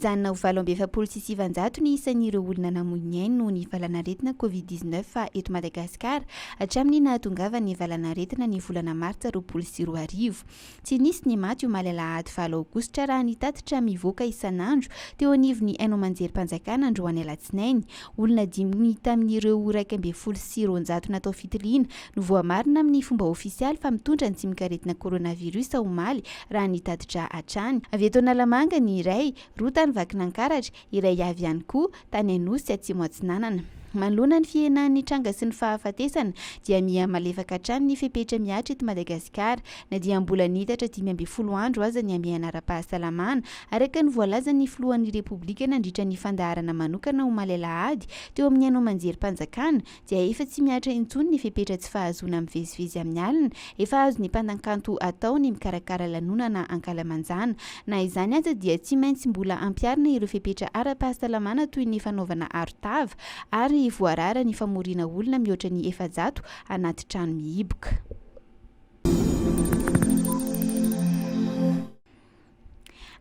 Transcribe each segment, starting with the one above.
Nijanona ho 948 ny isan'ireo olona namoy ny ainy noho ny valanaretina Covid 19 eto Madagasikara hatramin'ny nahatongavan'ny valanaretina ny volana martsa 2020. Tsy nisy ny maty omaly alahady valo aogositra raha ny tatitra mivoaka isan'andro teo anivon'ny haino aman-jerim-panjakana androany alatsinainy. Olona dimy tamin'ireo 211 natao fitiliana no voamarina amin'ny fomba ofisialy fa mitondra ny tsimokaretina coronavirus omaly raha ny tatitra hatrany. Avy eto Analamanga ny iray, roa tany Vakinankaratra, iray avy ihany koa tany Anosy Atsimo Atsinanana. Manoloana ny fihenan'ny tranga sy ny fahafatesana dia miha malefaka hatrany ny fepetra mihatra eto Madagasikara na dia mbola niitatra 15 andro aza ny hamehana ara-pahasalamana araka ny voalazan'ny filohan'ny Repoblika nandritra ny fandaharana manokana omaly alahady teo amin'ny haino aman-jerim-panjakana dia efa tsy mihatra intsony ny fepetra tsy fahazoana mivezivezy amin'ny alina, efa azon'ny mpanankanto atao ny mikarakara lanonana ankalamanjana. Na izany aza dia tsy maintsy mbola ampiharina ireo fepetra ara-pahasalamana toy ny fanaovana aro-tava ary voarara ny famoriana olona mihoatra ny 400 anaty trano mihiboka.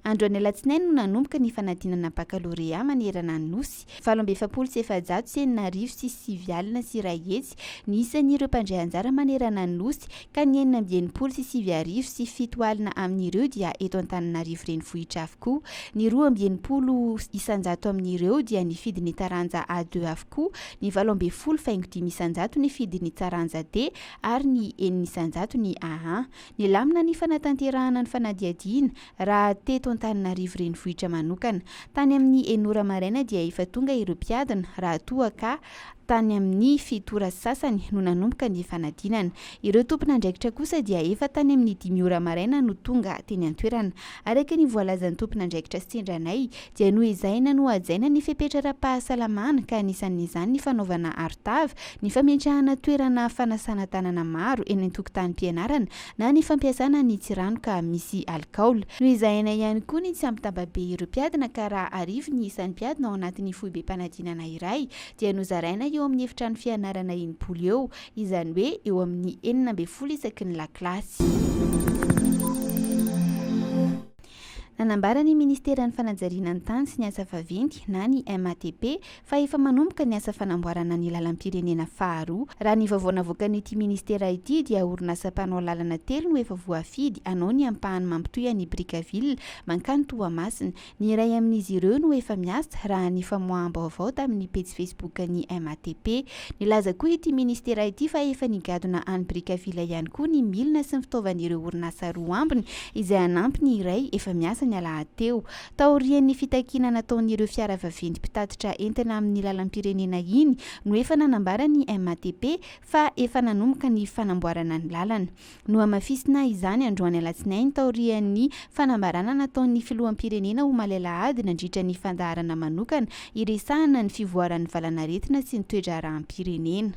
Androany alatsinainy no nanomboka ny fanadinana bakalorea manerana ny Nosy. 648,609 ny isan'ireo mpandray anjara manerana ny Nosy ka ny 966,007 amin'ireo dia eto Antananarivo Renivohitra avokoa. Ny 62% amin'ireo dia nifidy ny taranja A2 avokoa, ny 18.5% nifidy ny taranja D ary ny 6% ny A1. Nilamina ny fanatanterahana ny fanadihadiana raha teto Antananarivo renivohitra manokana. Tany amin'ny enina ora maraina dia efa tonga ireo mpiadina raha toa ka tany amin'ny fito ora sy sasany no nanomboka ny fanadinana. Ireo tompon'andraikitra kosa dia efa tany amin'ny dimy ora maraina no tonga teny an-toerana. Araka ny voalazan'ny tompon'andraikitra sendra anay dia noezahina nohajaina ny fepetra ara-pahasalamana ka anisan'izany ny fanaovana arotava, ny fametrahana toerana fanasana tanana maro eny an-tokotanim-pianarana na ny fampiasana ny tsiranoka misy alikaola. Noezahina ihany koa ny tsy hampitababe ireo mpiadina ka raha 1000 ny isan'ny mpiadina ao anatin'ny foibem-panadinana iray dia nozaraina eo amin'ny efitrano fianarana 60 eo, izany hoe eo amin'ny 16 isaky ny lakilasy. Nanambara ny Ministeran'ny Fanajariana ny Tany sy ny Asa Vaventy na ny MATP fa efa manomboka ny asa fanamboarana ny lalam-pirenena faharoa. Raha ny vaovao navoakan'ity ministera ity dia orinasa mpanao lalana telo no efa voafidy hanao ny ampahany mampitohy an'i Brickaville mankany Toamasina. Ny iray amin'izy ireo no efa miasa, raha ny famoaham-baovao tamin'ny pejy Facebook-n'ny MATP. Nilaza koa ity ministera ity fa efa nigadona any Brickaville ihany koa ny milina sy ny fitaovan'ireo orinasa roa ambiny izay hanampy ny iray efa miasa ny alahady teo. Taorian'ny fitakiana nataon'ireo fiara vaventy mpitatitra entana amin'ny lalam-pirenena iny no efa nanambara ny MATP fa efa nanomboka ny fanamboarana ny lalana. Nohamafisina izany androany alatsinainy taorian'ny fanambarana nataon'ny filoham-pirenena omaly alahady nandritra ny fandaharana manokana hiresahana ny fivoaran'ny valanaretina sy ny toe-draharaham-pirenena.